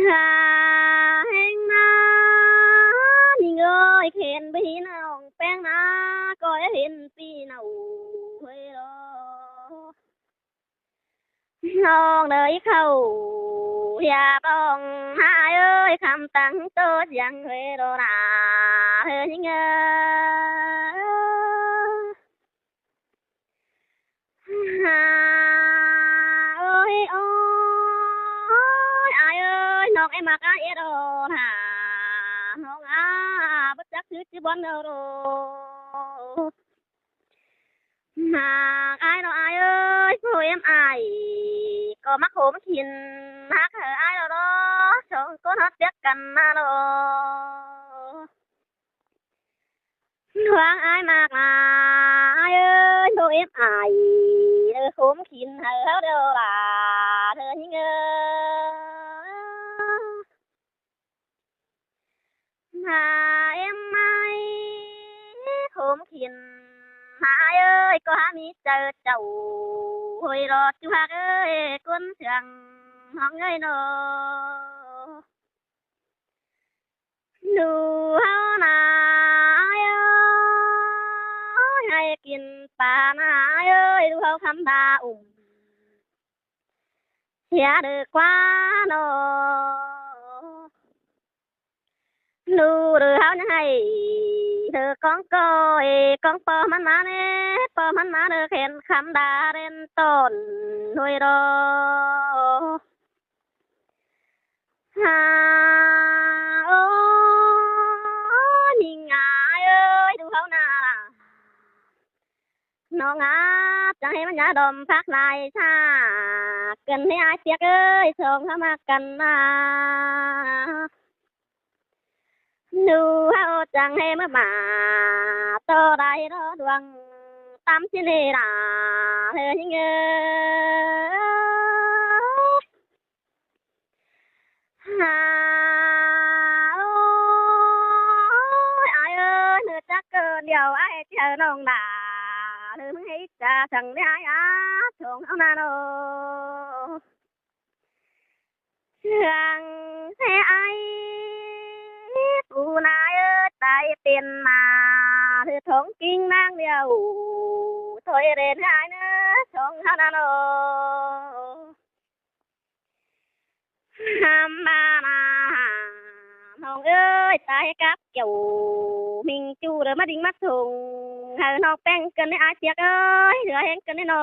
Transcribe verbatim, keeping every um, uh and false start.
Hả, hên ꞌna, ꞌnhính ơi, khen ꞌbơ hên ꞌnọng ꞌpéng ꞌna, ꞌcọ hên ꞌpi ꞌnọng ꞌhới lo. ꞌNọng đới khảu, hiạp ꞌnọng ꞌna ơi, khắm tẳng ꞌtố ꞌchương ꞌhới lo ꞌna, ꞌhới ꞌnhính ơi. Hả, ơi, ơi, ai ơi, ꞌnọng ꞌhế ꞌmặc ai ꞌhế lo hả, ꞌnọng ꞌna, bớt chắc thứ chứ bón đâu rồi. Hả, ai lo ai ơi, cô em ai, ꞌcọ ꞌmặc khốm khin, ꞌhặc hả ai lo lo, sống ꞌcốn hót chắc căn ꞌna lo. Hoang ai ꞌmặc ꞌna, ai ơi, ꞌnụ ép ai, ꞌnụ khốm khin hảư ꞌháu điêu ꞌla, ꞌnụ ꞌnhính ơi. Hả em ai, khốm khin, hả ai ơi, ꞌcọ hả ꞌmí chaư chảu, ꞌhới lo ꞌchu ꞌhặc ơi, ꞌcốn sương ꞌhóng ơi ꞌnọ. ꞌNụ ꞌháu ꞌna ai ơi, hảư kin ꞌpa ꞌna ai ơi, ꞌnụ ꞌháu khắm đa ủm, sia đu ꞌquá ꞌnọ. ꞌNụ đu ꞌháu ꞌnhắng hảư, đu cóng ꞌcoi, cóng ꞌpo ꞌmắn ꞌmá ꞌnê, ꞌpo ꞌmắn ꞌmá đu khen khắm đa ꞌlen tỏn ꞌhới lo. Hả, ôi, ꞌnhính ai ơi, ꞌnụ ꞌháu ꞌna. ꞌNọng ꞌna, chắng ꞌhế ꞌmắn nhá đom phák lai ꞌchạ. Căn ꞌnị ai piếc ơi, sống ꞌháu ꞌmặc căn ꞌna. ꞌNụ ꞌháu chắng ꞌhế ꞌmá ꞌmá, ꞌto đai lo đuang, tắm ꞌchí ꞌnị ꞌla, ꞌhới ꞌnhính ơi. Hả, ôi, ai ơi, ꞌnụ chắc ꞌcọ điêu ai ꞌchí hảư ꞌnọng đa, ꞌnụ ꞌmứng ꞌhế ꞌchạ chắng ꞌnị ai á, sống ꞌháu ꞌna ꞌnọ. Sương thế ai, ꞌpú ꞌna ơi, tai tiên ꞌna, ꞌnụ thống kinh ꞌnáng điêu, thôi ꞌdệt ai ꞌnớ, sống ꞌháu ꞌna ꞌnọ. Hăm ꞌna ꞌna, ꞌnọng ơi, tai cắp kiẻo, ꞌminh ꞌchu đu ꞌmá đinh ꞌmá sung, hảư ꞌnọng ꞌpéng căn ꞌnị ai piếc ơi, ꞌlứa ꞌhéng căn ꞌnị ꞌnọ.